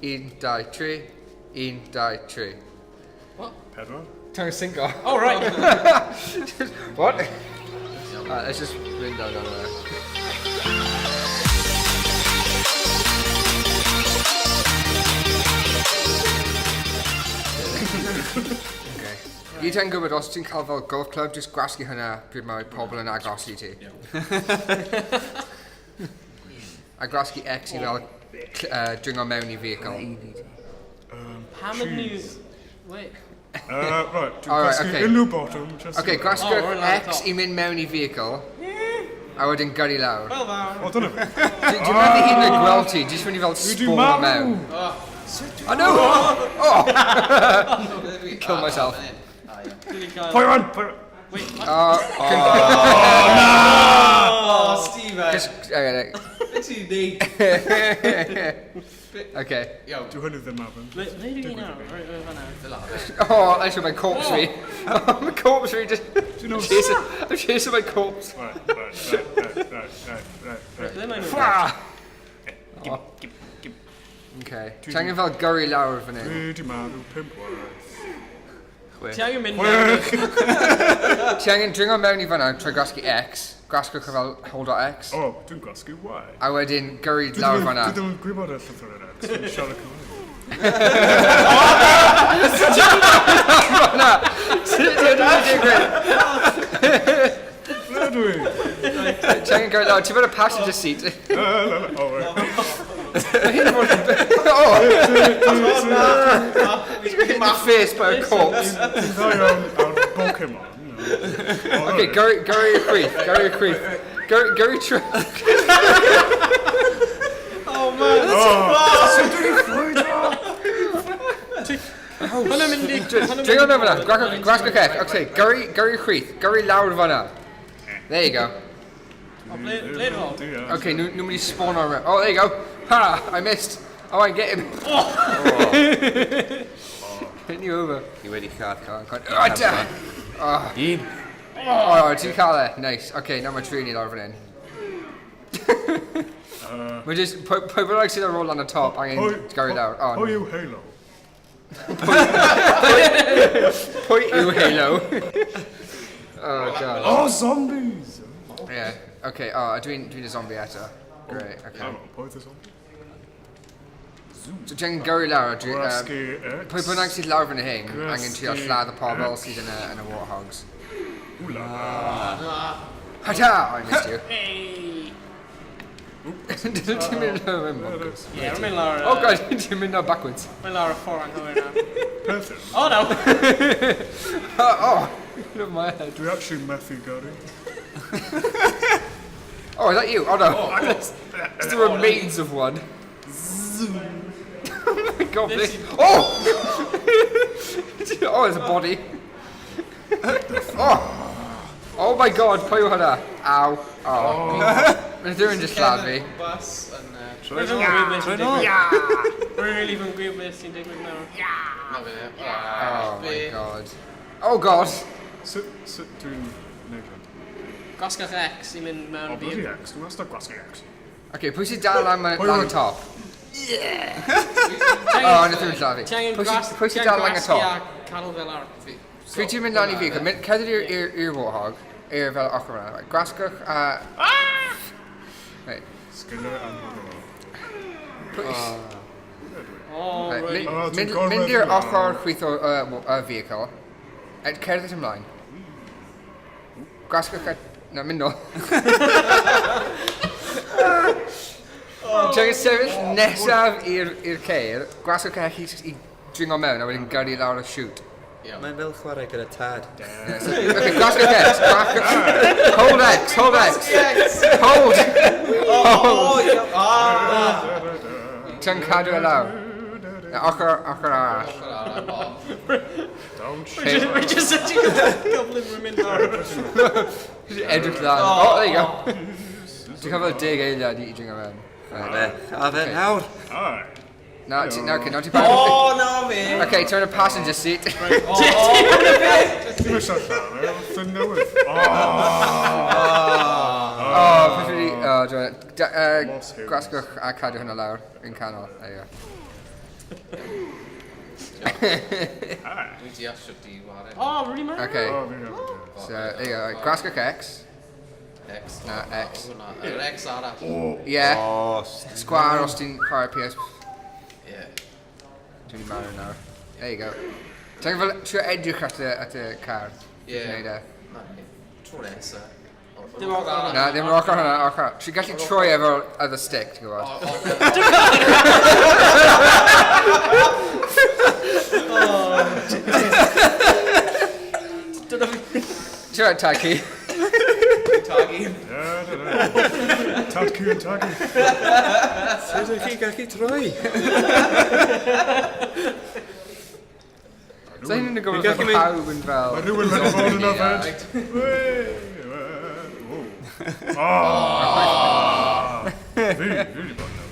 1, 2, 3. 1, 2, 3. What? Pedwar. Ti'n singo. Oh, right. What? Let's just mynd down down there. Okay. I ti'n gwybod os ti'n cael fel golf club, just gwasgu hynna pryd mae pobl yn agos i ti. A gwasgu X i fel dringo mewn i vehicle. Pam ydyn nhw... Wait. Right, dwi'n Alright, gwasgu okay. unrhyw botwm. just Okay, i- gwasgwch Oh, we're allowed X top. i mynd mewn i vehicle. A wedyn gyrru lawr. Wel fawr. O, dyna fe. Dwi'n meddwl hyd yn oed gweld ti, jyst mynd i fel Dwi 'di spawn marw. mewn. Oh no! Oh! Kill myself. Dwi 'di cael... Pwy rwan? Pwy rwan? Wait, what? Oh, Steven. Just, okay, Be ti'n neud? okay. Iawn. Dwi hynny ddim ar Ble ble dwi nawr? Right, right, fan'na. Oh, I saw my corpse fi. Oh, my corpse fi just... Do you know... Chasing, I'm chasing my corpse. Right, right, right, right, right, right, right, right. Ble mae nhw? Ah! Gib, gib, gib. Okay. Ti angen fel gyrru lawr fan hyn. Dwi 'di marw pump waith. Ti angen mynd mewn i... Ti angen dringo mewn i fan'na trwy gwasgu X. Gwasgwch fel hold o X. O, dwi'n gwasgu Y. A wedyn gyrru Dwi lawr ddim- fan'na. Dwi ddim yn gwybod y llythyren X, dwi'n siarad Cymraeg. Fan'na! Ti'n digwydd? Ble dwi? Ti angen gyrru lawr. Ti'n bod y passenger seat. La, la, la. O, right. Oh! He's got hit in the face by a corpse. Dwi'n dda iawn ar Pokemon. O, Okay, gyrru, gyrru i'r chwith, gyrru i'r chwith. Gyrru, gyrru trwy... Oh, man. Sut dwi 'di ffrwydro? Hwnna'n mynd i... hwnna'n mynd Dringo i- mewn fan'na, gwasgwch F. Okay, gyrru, gyrru i'r chwith, gyrru lawr fan'na. There you go. O, ble ble dwi? Diolch. Okay, nhw'n nhw mynd i spawn ar... Oh, there you go. Ha! I missed. Oh, I get him. Oh. Hitting you over. Ni wedi lladd. Oh, God. Oh, da. Un. Oh, ti'n cael e. Nice. Okay, nawr mae tri ni lawr fan hyn. Mae just, pwy pwy bynnag sydd ar ôl lan y top, angen gyrru lawr. Oh, Pwy no. yw Halo? Pwy yw Halo? Oh, God. Oh, zombies! Yeah, okay, oh, dwi'n dwi a zombie eto. Great, okay. Hang on, pwy yw zombie? So ti'n gyrru lawr, dwi, Gwasgu X. pwy bynnag sydd lawr fan hyn, angen trio Gwasgu lladd y pobl X. sydd yn y warthogs. Ooh la la. Ha-ta! Oh, I missed you. Hey! Ti'n mynd lawr yn bonkers. Yeah, rwy'n mynd lawr... Oh god, ti'n mynd lawr backwards. Mynd lawr y ffordd anghywir nawr. Peth yw, Oh, no! Oh, look at my head. dwi actually methu gyrru. Oh, is that you? Oh no. It's the remains of one. Oh my god, This this. Oh! Oh, there's a body. Oh! Oh my god, pwy yw hwnna? Ow. Oh. Mae rhywun just lladd fi. Bus yn... Rwy'n ddim yn gwybod beth sy'n digwydd. Rwy'n really ddim yn gwybod beth sy'n digwydd nawr. Na fe. Oh my god. Oh god! Sut, sut dwi'n neud hwn? Gwasgwch X i mynd mewn O, bloody vehicle. X, dwi'n wastad gwasgu X. Okay, pwy sydd dal lan, Pwy lan yw- y top? Ti Oh, nath rhywun lladd fi. Ti angen Pwy sydd gwas... pwy Ti sydd angen dal lan y gwasgu top? a cadw fe lawr. Pryd ti'n mynd lan i fi, cerdded i'r warthog, i'r fel ochr yna. Right, gwasgwch a... Right. Sgiliau anhygoel. Pwy- Oh, Right, right. mynd, Oh, ti'n mynd, gorfod mynd i'r yna. ochr chwith o vehicle. Cerdded ymlaen. Gwasgwch a... Na, mynd nôl. Ti'n angen sefyll nesaf i'r ceir, gwasgwch a chi i dringo mewn a wedyn gyrru lawr y chute. Mae'n fel chwarae gyda tad. Yeah, so, okay, gwasgwch X. Gwasgwch... Hold X, hold X. Hold! Oh, iawn. Ah! Ti'n cadw e lawr. Na, ochr, ochr arall. Down We're just such a gyflym rwy'n mynd lawr. Edrych lan. Oh, there you go. Ti'n cael fel 10 eiliad i dringo mewn. Right. A fe nawr. Aye. Na, ti, na, okay, nawr ti'n Oh, na fe. Okay, turn the passenger seat. Oh, na fe. Ti'n eisiau lladd e, wrth y newydd. Oh, Oh, peth wedi... Oh, dwi'n... Los Hills. Gwasgwch a cadw hwnna lawr yn canol. There you go. Dwi'n deall sut i wario. Oh, really man? Okay, O, fi'n gwybod. so, there you go. Right, Gwasgwch X. X. Na, X. Hwnna. Yr X arall. Yeah. O, Square os ti'n chwarae PS. Ie. Dwi'n marw nawr. There you go. Ti'n fel, trio edrych at y, at y car. Ie. Ti'n neud e. Na, ni. Tro nesa. Dim ochr arall. Na, ddim yr ochr hwnna, ochr. Ti'n gallu troi efo'r other stick, ti'n gwybod? Ti'n rhaid, Taki? Tagi. Tad cu yn tagu. Sut ydych chi'n gallu troi? So hyn yn gwybod gallu fel pawb yn fel... Mae rhywun wedi bod yn yfed. Wee, wee, ww. Ah! Fi, fi wedi bod yn yfed.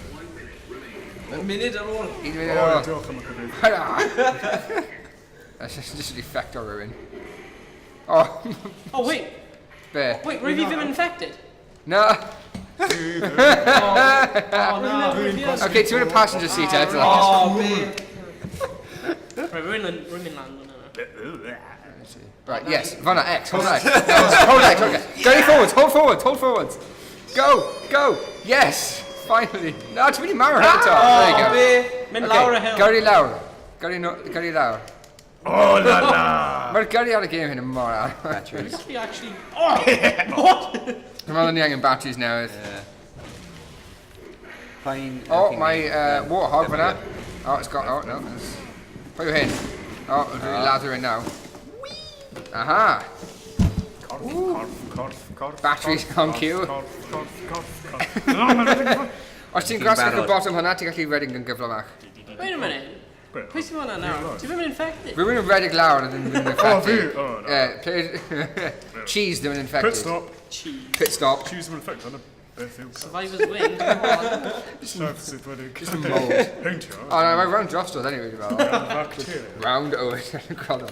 Munud ar ôl. Un munud O, ar ôl. diolch am y cyfeiriad. That's just effect o rhywun. Oh, Oh, wait. be? Wait, rwy fi ddim infected? Na. Oh, no. Okay, ti'n mynd y passenger seat eto. O, be? Right, rwy'n rwy'n land hwnna. Right, yes, fanna, X, hold X. Hold X, hold X. Go forwards, hold forwards, hold forwards. Go, go, yes, finally. Na, ti'n mynd i marw ar y top. There you go. Be? Mynd lawr y Okay, hill. gyrru lawr. Gyrru, no, gyrru lawr. O, la la! Mae'r gyrru ar y game hyn yn mor ar. Batteries. Fi actually... Oh! What? Dwi'n meddwl ni angen batteries newydd. Pain... Oh, mae Warthog fyna. Oh, it's got... Oh, no. Pwy yw hyn? Oh, dwi'n ladder in now. Aha! Corff, corff, corff, corff. Batteries corff, on cue. Corff, corff, corff, corff. No, mae'n rhedeg. Os ti'n Ti'n gwasgu'r barod? bottom hwnna, ti'n gallu redeg yn gyflymach. Wait a minute. Be? Pwy sy'n hwnna nawr? Ti ddim yn infected? Rhywun yn redeg lawr a ddim yn O, fi! infected. O, no. Yeah, play, cheese ddim yn infected. Pit stop. Cheese. Pit stop. Cheese ddim yn infected, ond beth yw Survivor's win. Come on. Sef sydd wedi mould. Peintio. Oh no, mae round drostodd anyway, dwi'n meddwl. Bacteria. Round o, gweld o.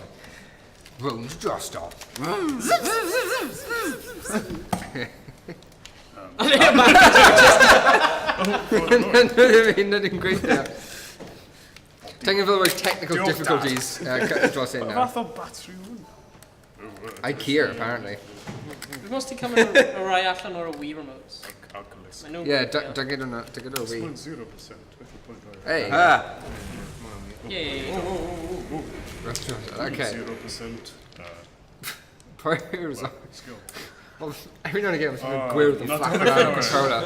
Round drostodd. Ddim yn gweithio. Technical fel technical Diolch, Dad. difficulties dros hyn nawr. Fath o battery hwn? IKEA, apparently. Fi must ti cymryd y rai allan o'r Wii remotes. Alcoholics. Mae nhw'n Yeah, gweithio. dug it on dug it o Wii. 0.0%. Beth yw'r pwynt o'r Hey. Ah! Yeah, yeah, yeah. Okay. 0% Pwy yw'r zo- skill. Well, every now and again, mae'n Oh, gwyrdd yn not fflap the around y controller.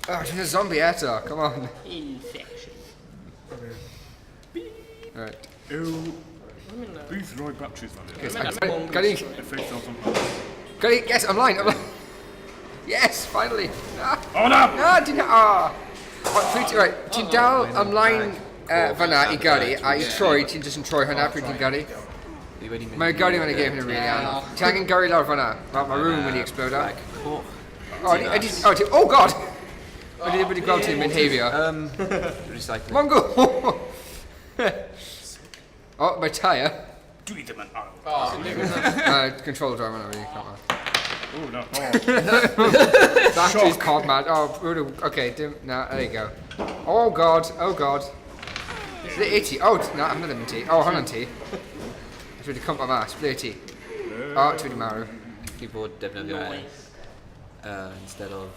Oh, dwi'n a zombie eto, come on. Infection. Right. Yw... Bydd rhoi batteries fan hyn. Gadi, Effeithio ar gadi, yes, ymlaen, ymlaen. Yes, finally. Ah, O na! na, ti'n, ah. O, pryd ti, right, ti'n dal ymlaen fyna i gyrru, a i troi, ti'n just yn troi hwnna pryd ti'n gyrru. Fi wedi mynd... Mae'r gyrru mewn y game hyn yn really anodd. Ti angen gyrru lawr fyna. Mae rhywun mynd i explodo. Bag coch. O, ydi, o, ti, oh god! Ydi ddim wedi gweld ti'n mynd heibio. Recycling. Mongo! Oh, mae tyre. Dwi ddim yn ail. Control driver now, really, can't O, na. O. Batteries cod mad. Oh, okay, dim, na, there you go. Oh god, oh god. Is it itchy? Oh, na, hwnna ddim yn ti. Oh, hwnna'n ti. Dwi wedi cwmpa mas, ble ti? Oh, ti wedi marw. Chi bod defnyddio e Noise. instead of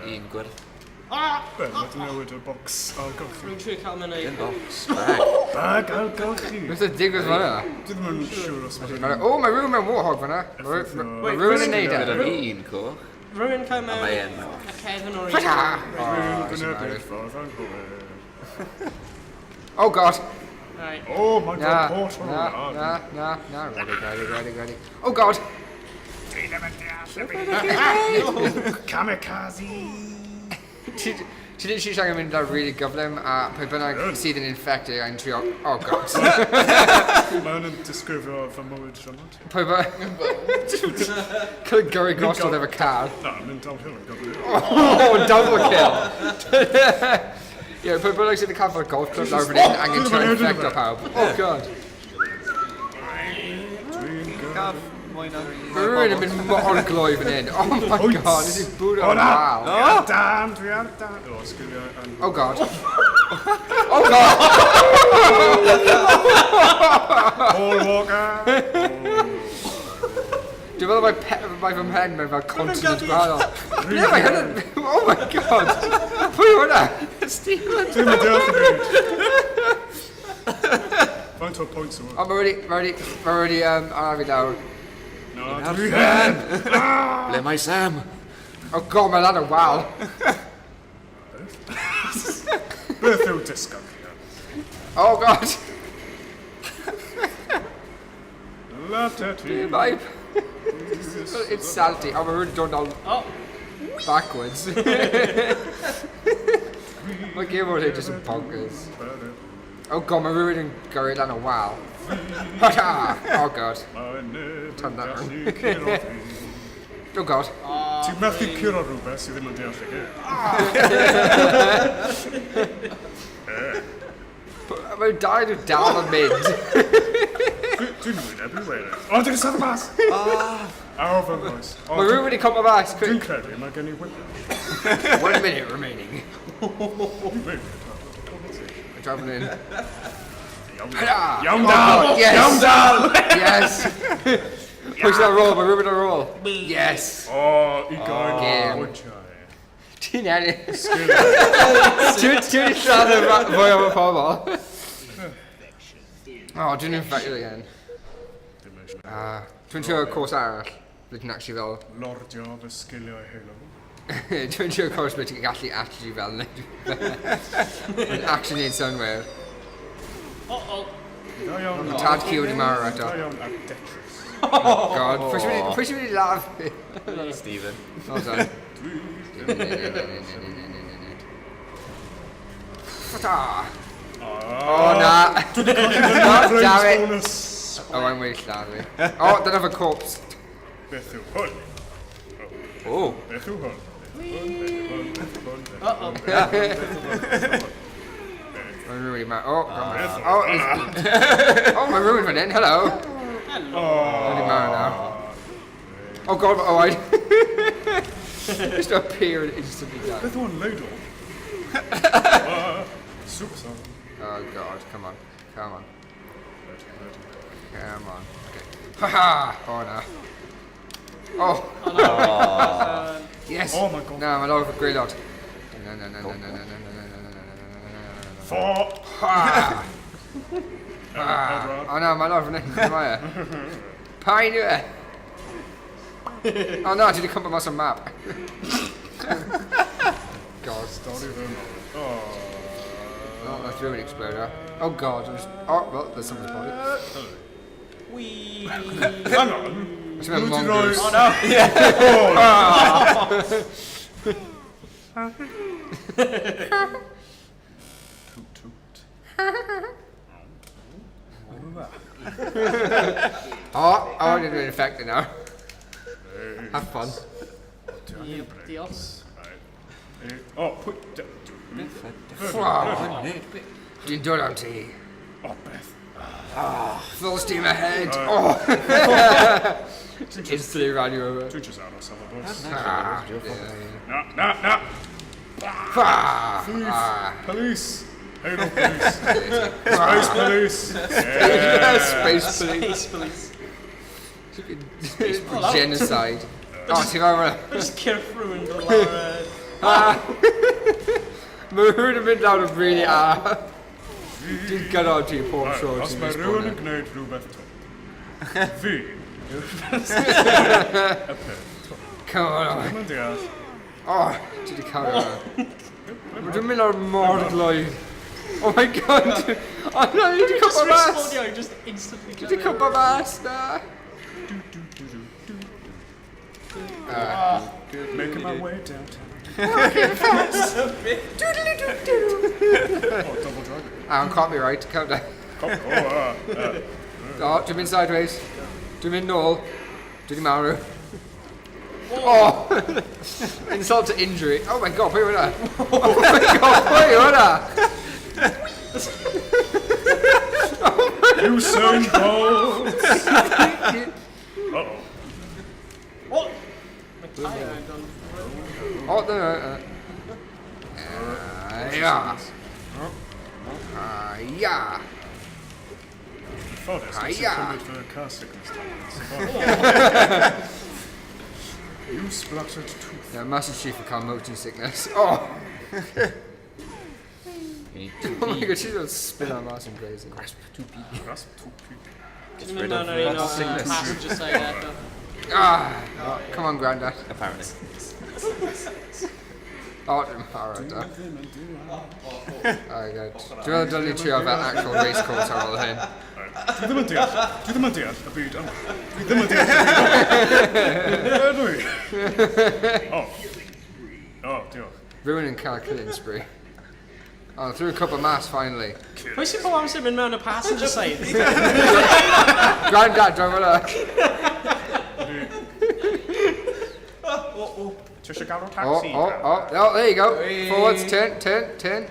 un gwyrdd. Be, mae di newid y box ailgylchu. Rwy'n trio cael mynd Dim i... box, bag. Bag ailgylchu! Beth oedd digwydd fan'na? Dwi ddim yn siŵr os mae'n... Oh, mae rhywun mewn warthog fan'na. Mae Wait, rhywun yn neud e. Gyda fi un coch. Rwy'n cael mewn Mae e'n... y cefn o'r Fata! Rwy'n gwneud ffordd anghywir. Oh god. Right. O, mae'n Na, cael portal. na, na, na, na. Ready, ready, ready, ready. Oh god. Dwi ddim yn deall y byd. Kamikaze! Ti ti literally angen mynd ar really gyflym a pwy bynnag sydd yn infected a'n trio... Oh god. Mae hwn yn disgrifio fy mywyd siarad. Pwy bynnag... Cael gyrru drosodd efo car. Na, mynd downhill yn gyflym. Oh, double kill! Ie, pwy bynnag sydd yn cael fel golf club lawr fan hyn, angen trio infecto pawb. Oh god. Dwi'n gyrru. Gaf, mwy na... Mae rhywun yn mynd mor gloi fan hyn. Oh my god, this is bwyd O o'r na! wal. Dwi ar dan, dwi ar dan. O, sgiliau yn... Oh god. God! Paul Walker! Dwi'n meddwl mae fy mhen mewn fel continent gwahanol. Ie, mae hynny'n... Oh my God! Pwy yw hwnna? Stephen! Dwi'n mynd deall y byd. Faint o points yw O, mae wedi arafu lawr. Na, dwi hen! Ble mae Sam? Oh God, mae lan y wal. Beth yw disgwyl? Oh God! La te ti. Mae... It's salty. Oh, mae rhywun dod nôl backwards. Mae game mode just yn bonkers. Oh God, mae rhywun yn gyrru lan y wal. Oh God. Mae neb Turn yn that gallu curo fi. Oh God. Ti'n methu curo rhywbeth sydd ddim yn deall y gêm. Mae'n dau nhw dal yn mynd. Dwi'n wynebu wedyn. O, dwi'n sefyll mas! Ar fy nghoes. O, Mae rhywun wedi cwmpo mas. Dwi'n Quick. credu mae gen i whiplash. 1 minute remaining. Dwi'n We're driving in. Iawn Iawn dal! Yes! Iawn dal! Yes! Push that roll, mae rhywun ar roll. Yes! O, i gael Game. pwyntiau. Ti'n ennill. Ti'n wedi lladd y fwy o pobl. Oh, dwi'n infected again. Dim eisiau. Dwi'n trio cwrs arall. Ble ti'n actually fel... Lordio fy sgiliau Halo. Dwi'n trio cwrs ble ti'n gallu actually fel neud... Mae'n actually neud synwyr. Uh-oh. Da iawn. Tad Q wedi marw eto. Da iawn ar Tetris. God, pwy sy'n mynd i ladd fi? Stephen. Well done. Fata! Oh na! God damn it! Bonus. Oh, I'm wedi lladd fi. Oh, dyna fy corpse. Beth yw hwn? Oh. Beth yw hwn? Beth yw hwn? Beth yw hwn? Beth yw Uh-oh. hwn? Beth yw hwn? Beth yw hwn? Mae'n really mad. Oh, God. Oh, oh, mae rhywun fan hyn. Hello. Hello. Really marw now. Oh God, oh I... Just appear and instantly die. Beth yw hwn ladle? Soup song. Oh God, come on. Come on. Come on. Okay. Ha ha! Oh no. Oh! Yes! Oh my God. No, mae'n lawr fy gwaelod. No, no, no, no, no, no, no, no, no, no, no, no, no, no, no, no. Four. Ha! Ah. Oh no, mae'n lawr fan hyn. Mae e. Pa'n yw e? Oh no, dwi wedi cwmpo mas o'r map. God. Stori fy mawr. Oh. Oh, that's really exploded. Oh God, I'm just... Oh, well, there's someone's body. Wee. Hang on. It's been Pwy long di roi- goose. Oh no. Oh. Toot toot. Oh, oh, I'm gonna be infected now. Have fun. Yep, diolch. Right. Oh, pwy... Wow. Dwi'n dod am ti. Oh, Beth. Full steam ahead. Oh. Instantly ran you over. Dwi'n just aros am y bws. Ah, yeah. Na, na, na! Ah, Thief! ah. Police! Halo police! Space police! Yeah. Space police. Space police. Genocide. Oh, ti'n gwybod? Just cyrff rhywun dod lawr. Mae rhywun yn mynd lawr yn really a. Dwi'n gyrra ti pob tro Right, os ti'n mae rhywun yn respawnio. gwneud rhywbeth twp, fi yw'r y peth twp. Come on. Ddim yn deall. Oh, ti wedi cael hwnna. Dwi'n mynd lawr mor gloi. Oh my God. Oh no, dwi wedi Just cwmpo mas. respawnio, just instantly. Dwi wedi cwmpo mas, na. Do, do, do, do, do, do. Making my way downtown. Oh, double dragon. Ah, on copyright, count down. Oh, Oh, dwi'n mynd sideways. Dwi'n mynd nôl. Dwi wedi marw. Oh! Insult to injury. Oh my God, pwy yw hwnna? Oh my God, pwy yw hwnna? Usain Bolt! Uh-oh. Oh! Mae tyre yn dod. Oh, no, no, no. Yeah. Ia! Ffodus, nes i Hiya. cymryd fy car sickness tablets. You splattered tooth. Yeah, Master Chief yn cael motion sickness. Oh! You need Oh my god, she's gonna spin on mas yn crazy. Grasp 2P. Grasp 2P. Dwi'n mynd mewn ar un o'r passenger side eto. Ah! Oh, come on, Grandad. Apparently. Oh, dim parod, da. Oh god. Dwi'n meddwl dylwn ni trio fel actual race course ar ôl hyn. Dwi ddim yn deall. Dwi ddim yn deall y byd yma. Dwi ddim yn deall y byd yma. Ydw i? O. O, diolch. Rhywun yn cael killing spree. Oh, threw a couple mas finally. Pwy sy'n pob amser mynd mewn y passenger side? Grandad, dwi'n meddwl. Ti eisiau galw Oh, taxi? oh, oh, oh, there you go. Forwards, turn, turn, turn.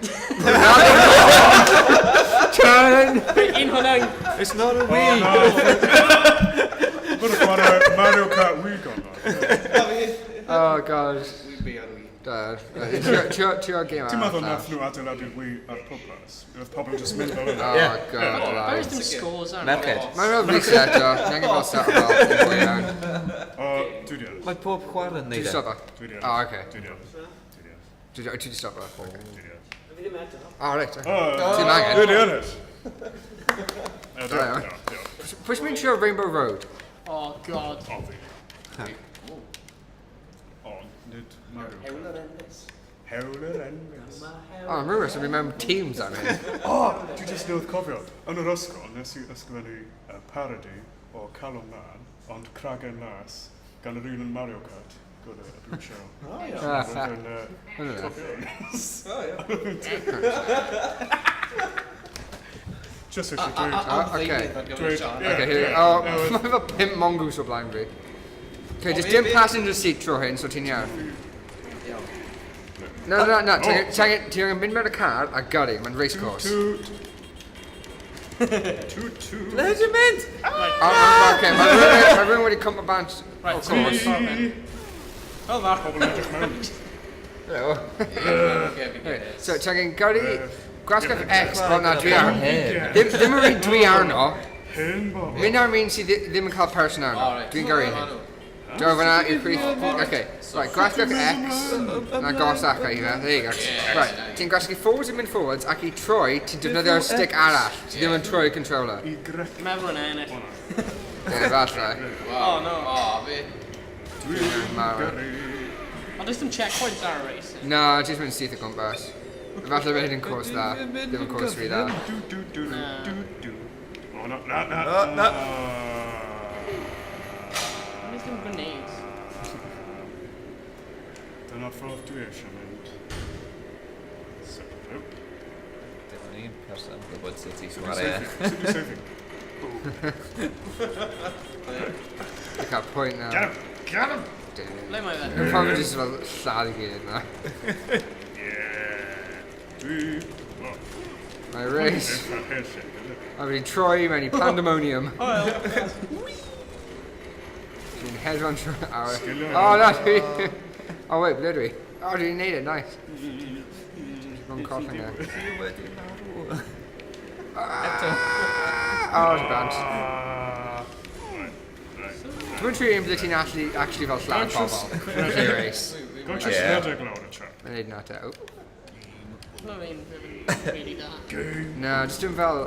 Turn! Un hwnna'n... It's not a Oh, wee! no. Mae'n chwarae Mario Kart Wii gone. Oh, god. Wii be ar Wii. Da. Trio game Ti'n meddwl arall. nath nhw adeiladu'r Wii ar pwrpas? Oedd pobl just mynd fel yna. Oh, god, Where is lai. them scores ar? Merched. Mae'n fel reset o. Ni angen fel set o fel. Go iawn. O, dwi di ennill. Mae pob chwarae yn Dwi neud di e. stopo. Dwi di Oh, ennill. okay. Dwi di ennill. Dwi di ennill. Dwi di stopo. Dwi di ennill. Oh, reit. O, Ti'n angen? Dwi di ennill. O, Da diolch, iawn. diolch, diolch. Pwy sy'n mynd trio Rainbow Road? Oh, god. O, fi. O, nid Mario Kart. Hewl yr Enfys. Hewl yr Enfys. Oh, I'm rhywbeth sy'n mynd mewn teams am hyn. O, dwi jyst newydd cofio. Yn yr ysgol, nes i ysgrifennu parody o Calon Lân, ond Cragen Las, gan yr un yn Mario Kart. Gyda y blue shell. O, iawn. Roedd yn, Hwnna. cofio. O, iawn. Just eisiau dweud. Oh, okay. Ar gyfer Dweud, siarad. ie, Okay, here we ie. go. Oh, Newydd. mae fel pimp mongoose o blaen fi. Okay, just be- dim be- passenger seat tro hyn, so ti'n iawn. Iawn. No, no, no, ti angen mynd mewn y car a gyrru, mae'n race course. Toot. Toot, toot. Ble ydyn mynd? Oh, okay, mae rhywun wedi cwmpa bant o Right, course. Fel dda. Pobl yn edrych mewn. Hello. Oce, fi get So, ti angen gyrru, gwasgach X, o na, dwi ar. Hen. Ddim yr un dwi arno. Hen bobl. Mynd ar un sydd ddim yn cael person arno. Dwi'n gyrru hyn. Draw fyna i'r chwith. Okay, right, gwasgach X, na gosach i fe, there you go. Right, ti'n gwasgu forwards yn mynd forwards ac i troi, ti'n defnyddio'r stick arall. Ti ddim yn troi controller. I grec. Dwi'n meddwl yn ennill. Ie, falle. Oh, no. O, fi. Dwi'n Marw. gyrru. Ond does dim checkpoints ar y race. Na, jyst mynd syth o gwmpas. Falle bydd hyn yn cwrs dda. Ddim yn cwrs rhy dda. Du, du, du, du, du, du. O, na, na, na. Na, na. Ond does dim grenades. Dyna'r ffordd dwi eisiau mynd. So, nope. Dim ond un person yn gwybod sut i Sut dwi'n chwarae. saethu? Sut dwi'n saethu? Dwi'n cael pwynt na. Get him! Get him! Ble mae fe? Dwi'n probably just fel lladd i gyd na. Yeah. Dwi... O, Mae race. eitha hen lle, ydy. Mae wedi troi mewn i pandemonium. Dwi'n hedfan trwy awr. Sgiliau. Oh, na, dwi... Oh, wait, ble dwi? Oh, dwi'n neud e, nice. Dwi'n colli e. Dwi wedi marw. Oh, it's bant. Ah. Right, right. Dwi'n trio un bydde ti'n actually fel lladd pobl. Yn lle race. Go just Yeah. rhedeg lawr y track. Mae'n neud na te. Oh. Mae'n un really da. Na, jyst dim fel...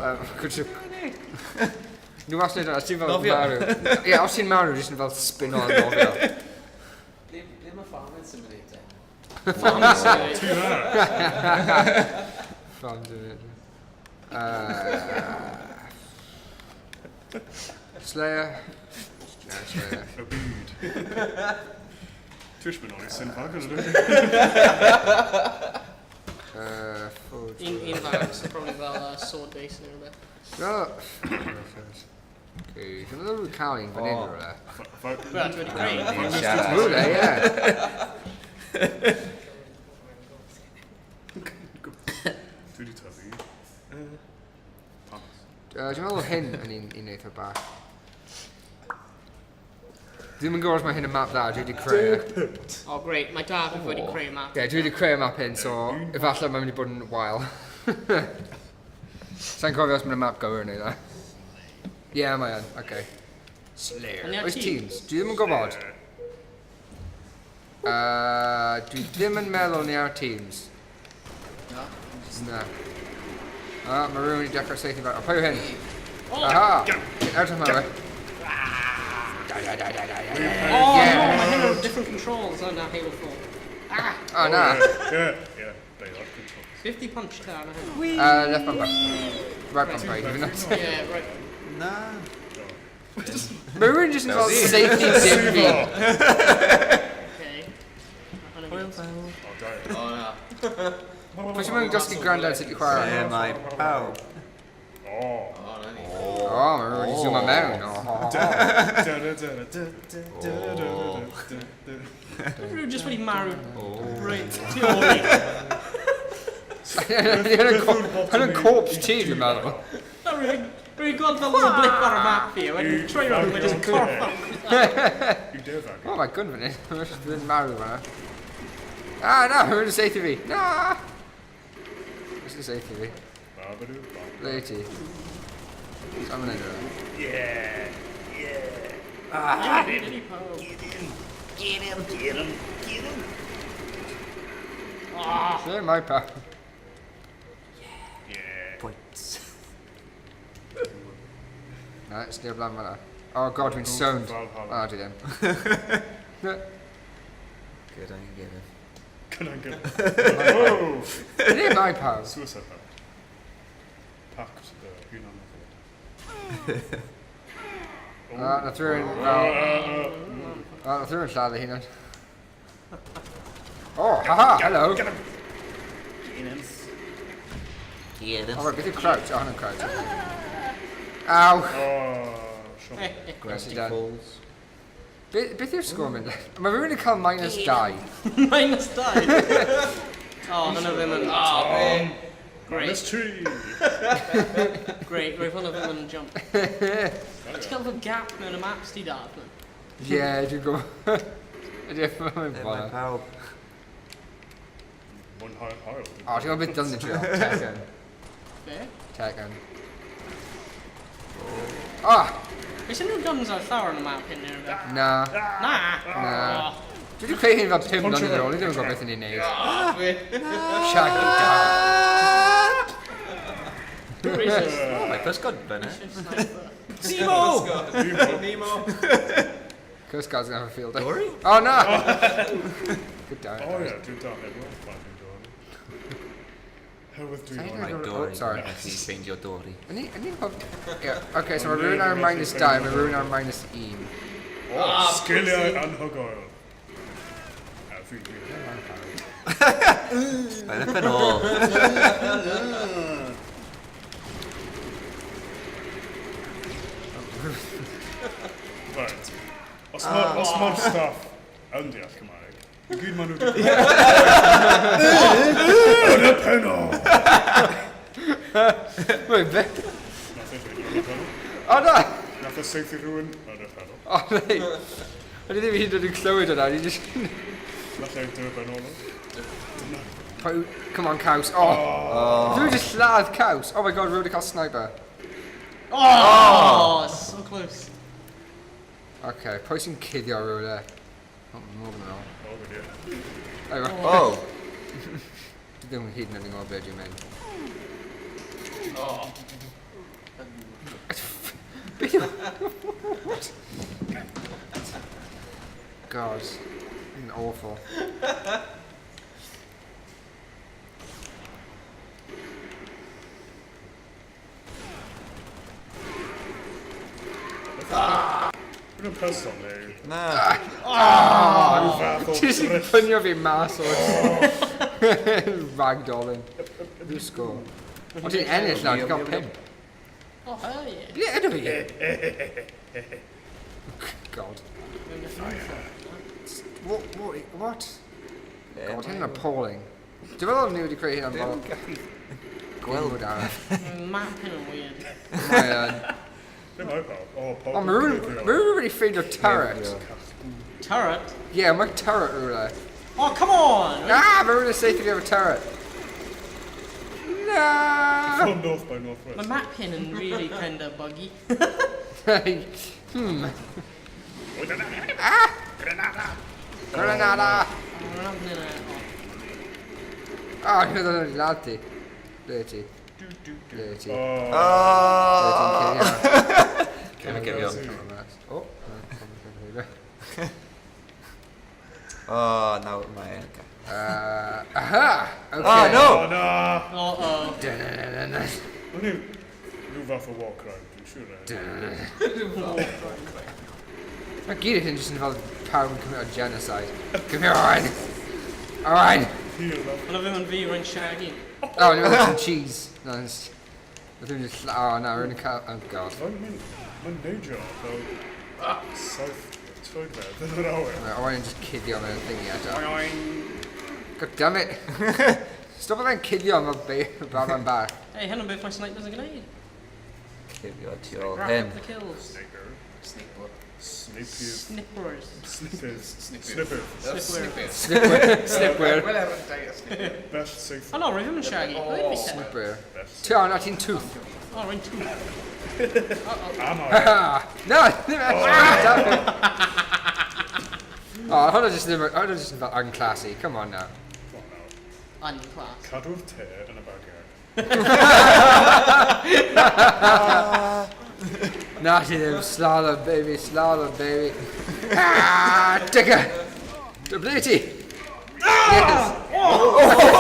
Nhw was neud hwnna, ti'n fel Nofio. marw. Ie, os ti'n marw, jyst yn fel spin on nofio. Ble mae Farming Simulator? Farming Simulator. Ti dda. Farm Simulator. Slayer. No, Slayer. Y byd. Ti eisiau mynd nôl i Sin Fagel, ydw? Forward. Un fawr, so probably fel sword base neu rhywbeth. Well, okay, dwi'n meddwl rwy'n cael un fan hyn rhywle. Wel, dwi wedi creu. Ni'n siarad. Rhywle, ie. Dwi wedi tyfu. Thomas. Dwi'n meddwl hyn yn un eitha bach. Dwi'n yn gwybod os mae hyn yn map dda, dwi wedi creu e. Oh, great. Mae Dafydd wedi creu map. Ie, dwi wedi creu y map hyn, so efallai mae'n mynd i bod yn wael. Sa'n cofio os mae'n map gywir neu dda. Ie, mae yn. Okay. Slayer. Yn Oes teams? teams? Dwi ddim yn gwybod. Dwi ddim yn meddwl ni ar teams. Na. Na. Ah, mae rhywun wedi dechrau saethu fe. O, pwy yw hyn? Oh, Aha! Get out of my way. Da, da, da, da, da, da. oh Yeah. no, mae hyn o'r different controls yn Halo 4. Ah, Oh, na. Yeah, yeah, they are controls. 50 punch down. Hyn. Left bumper. Right bumper, even though. Yeah, right. Na. Mae rhywun jyst yn fel safety dim fi. Okay. Mae hwnna'n Hwyl good. fawr. Oh, die. O, na. Pwy sy'n mynd dysgu gwrando sut i chwarae? Lle mae pawb? Oh. O, na ni. O, mae rhywun wedi zoom mewn. O, ho, ho, ho. Da, da, da, da, da, da, da, da, da, da. Rwy'n just wedi marw reit tu ôl i. Hwn yn corpse ti, dwi'n meddwl. Na, Rwy'n gweld fel oedd y blip ar y map fi, a wedyn troi rownd, mae just corff ar. I defag. O, mae gwn fan hyn. Mae'n marw fan'na. Ah, na, rhywun yn saethu fi. Na! Rhywun yn saethu fi. Babadoo, bab. Ble ti? Sa'n mynd yna. Yeah, yeah. Diddy pawb. Get him, get him, get him. Ah, Lle mae pawb? Yeah. Points. Na, sneb lan fan'na. Oh god, dwi'n sownd. Valhalla. Ah, dwi ddim. Na. Good, I can give it. Can I get Oh! Lle mae pawb? Suicide Pact. Pact, the hunan. Ah, nath rhywun fel... Ah, nath rhywun lladd ei hunan. Oh, haha, hello. Get him! Get Oh, right, beth yw crouch? Oh, hwnna'n crouch. Aw. Oh, Sean. Gravity done. Falls. Beth yw'r sgôr mynd? Mae rhywun yn cael -2. -2. Oh, hwnna ddim yn... O, be? Great, -3. great. Roedd hwnna ddim yn jump. Ti'n cael fel gap mewn y maps ti dad? Ie, dwi'n gwybod. Ydy, mae'n Lle mae bother. pawb? Mwynhau'r haul. O, ti'n gwybod beth dylwn ni trio? Tekken. Be? Tekken. Ah! Oes unrhyw guns ar llawr yn y map hyn neu rhywbeth? Na. Na! Na. Oh, Dwi wedi creu hyn fel 5 mlynedd yn ôl, ni ddim yn gwybod beth ni'n neud. O, be? Shaggy dog. racist. O, mae pysgod fyna. Racist sniper. Nemo! Nemo. Coast Guard's gonna have a field day. Dory? Oh, na! Good down. Oh, yeah, dwi'n dal heb weld Finding Dory. Herwydd dwi'n Sa'n dal. Mae Oh, Dory. sorry. Felly ffeindio Dory. O'n i Yeah, okay, so mae rhywun ar -2, mae rhywun ar -1. Oh, sgiliau anhygoel. A fi. Mae'n up yn ôl. Right. Os mae'r staff yn deall Cymraeg, i gyd maen nhw wedi... Yn y penol! Wait, be? Nath e dweud yn y penol. O, na! Nath e saethu rhywun yn y penol. O, nei. O'n i ddim hyd yn oed yn clywed hwnna, o'n i just... Nath e dy benol. Come on, caws. Oh. Rhywun just lladd caws. Oh my god, rhywun wedi cael sniper. Oh, so close. Okay, pwy sy'n cuddio rhywle? Oh, Morgan yn ôl. Oh, good, yeah. Oh, Oh! Dwi ddim hyd yn oed yn gwybod beth dwi'n mynd. O. Beth yw... What? God. Yn awful. Dwi'n person neu Na. rhyw fath o Ti'n drill. pynio fi mas o'r ragdolling. Rhyw sgôr. O, ti'n ennill nawr, ti'n cael 5. Oh, hell yeah. Ie, ydw i. God. What? God, hyn yn appalling. Dwi'n meddwl ni wedi creu hyn am Ddim fel... yn gallu Gweld ar. Map hyn yn weird. Mae yn. Dim mae pawb. O, pawb. O, mae rhywun wedi ffeindio turret. Turret? Ie, yeah, mae turret rhywle. Oh, come on! Ah, mae rhywun yn saethu fi efo turret. Na! From North by Northwest. Mae map hyn yn really kind of buggy. Ah! Granada! Granada! Oh, Oh, dwi'n meddwl yn ladd ti. Ble ti? Ble ti? Oh, Ble ti'n cuddio? Cefn cuddio. Oh. Oh, nawr mae... Aha! Okay. Oh, no! Oh, na! oh. Dun-dun-dun-dun. O'n i rhyw fath o war crime, dwi'n siŵr. Mae gyd hyn jyst yn fel pawb yn cymryd o genocide. Come here, Owain! Owain! Hir, na. Ond o ddim yn fi, rwy'n Shaggy. Oh, no, some cheese. No, it's... Ddim just... Oh, no, we're in a car... Oh, God. Mae'n mae'n neidio fel saith troedfedd yn yr awyr. Right, Owain just cuddio mewn thingy eto. Oing. God damn it! Stop fe'n cuddio am fel baban bach. Hey, hyn yn beth mae snipers yn gwneud. Cuddio tu ôl Rack hyn. up the kills. Sniper. Snake Snippers. Snippers. Snippers. Snippers. Snippers. Snippers. Snipwyr. Wel ar y dau snipper. Bell safe. Oh no, rwy'n ddim yn Shaggy. Oh. Rwy'n fi set. Snipwyr. Bell safe. Ti on, a ti'n tooth. Oh, rwy'n tooth. Am I? No, ddim actually. Oh, hwnna jyst ddim, hwnna jyst yn fel unclassy. Come on now. Come on now. Unclass. Cadw'r te yn y bagiau. Na, ti ddim. Slalom, baby. Slalom, baby. Ah, digger. Ble ti? Yes. Yeah.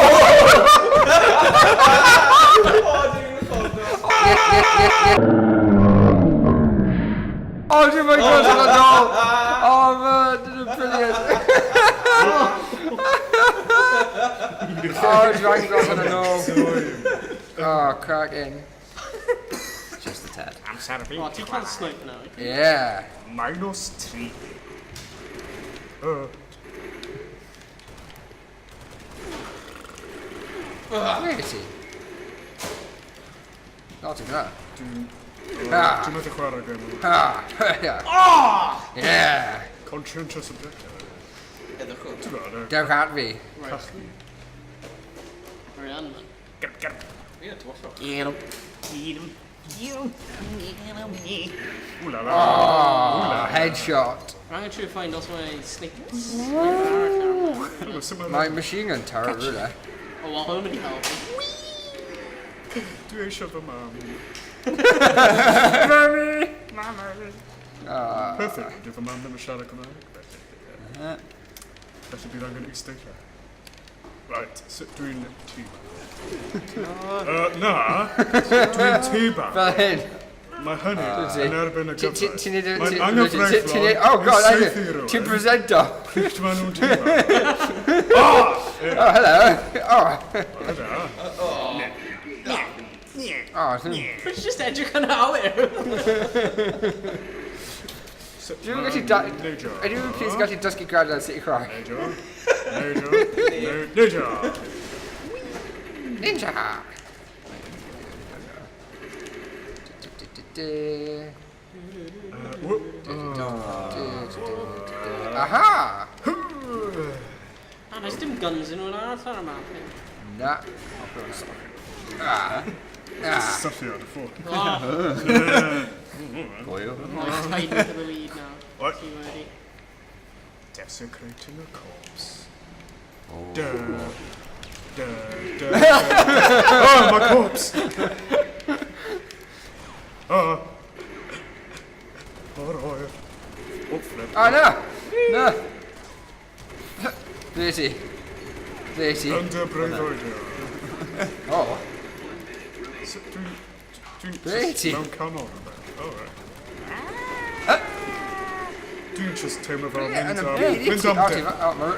Oh, dwi'n mynd gweld hwnna nôl. Oh, man, dyn nhw'n brilliant. Oh, dwi'n gweld hwnna nôl. Oh, cracking. Just a tad. Amser fi. Oh, ti'n cael sniper now. Yeah. Minus 3. Where is he? Not even that. Dwi'n Ah. dwi'n methu chwarae gêm yma. Ah, yeah. Yeah. Conscientious objector. Edrych Ti'n gwybod, Dewch at fi. cachu. Rwy'n man. Ie, tywallog. Get him. Get him. Get him. Get him. Ooh la la. Oh, headshot. Rwy'n angen trio find os mae sniper arall ar y map. Dwi'n symud. My machine gun turret, rhywle. Oh, well, hwn yn mynd i helpu. Dwi eisiau fy mam. Mummy! Mami. Perfect. Dwi fy mam ddim yn siarad Cymraeg. Felly bydd angen isdeitlau. Right, so dwi'n tîm. Na, dwi'n tîba. Fel hyn. Mae hynny Ti- yn erbyn y Ti- ti- gyfraith. Ti'n neud... Mae'n Ti'n neud... Oh anghyfreithlon god, i saethu I rhywun. Ti'n presento. Pryd maen nhw'n tîba. Oh, hello. Oh. Yda. Oh, dwi'n... Rwy'n just edrych yn awyr. Dwi'n gallu... Neidio. Ydy rhywun please gallu dysgu gwrando sut i chwarae? Neidio. Neidio. Neidio. Ninja! Whoop. Aha! Ah, there's dim guns yn hwnna arall ar y map. hyn. Na. Ah. Ah. Syllu ar y ffôn. Oh, Goyw. I'm tied into the lead now. What? Ti wedi. Desecrating a corpse. Oh. Duh. Duh, duh, duh. Oh, my corpse! Oh. Mor oer. Oh, flip. Oh no! No! Ble ti? Ble ti? Under breuddwydio. Oh. So, Dwi'n... Dwi'n... Ble ti? Mewn canol rhywbeth. Oh, right. Dwi'n just teimlo fel Yn mynd y am... byd i Mynd ti? am Oh, ti... dip. Oh, ma-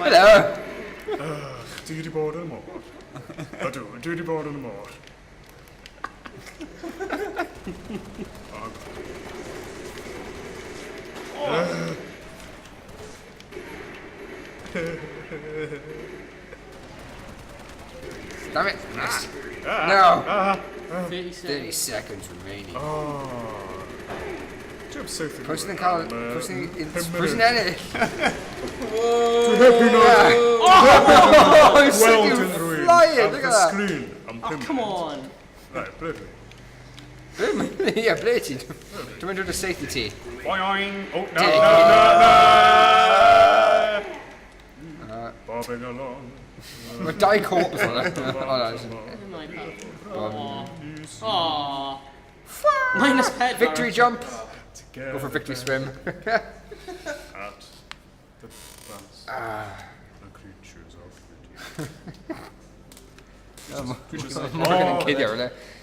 Hello! Dwi wedi bod yn y môr. Ydw, dwi wedi bod yn y môr. Oh, God. Damn it! Missed. No! 30 30 seconds. seconds remaining. Oh. Dwi'n saethu. Pwy sydd yn cael... Pwy sy'n... Pwy sy'n ennill? Dwi'n happy nawr. Oh, I'm Gweld sitting unrhyw un flying! ar Look fy at that! sgrin am Oh, come on! Right, ble dwi? Ie, ble ti? Dwi'n mynd drwy'r saith i ti. Oing, oing! Oh, na, Dig. na, na, na! Bobbing along. Mae dau corpse hwnna. O, na. My bad. Aw. Aw. Minus pedwar. Victory jump! Together Go for victory swim. At the dance. The creatures of the deep. Dwi jyst- Morgan yn cuddio, rhywle.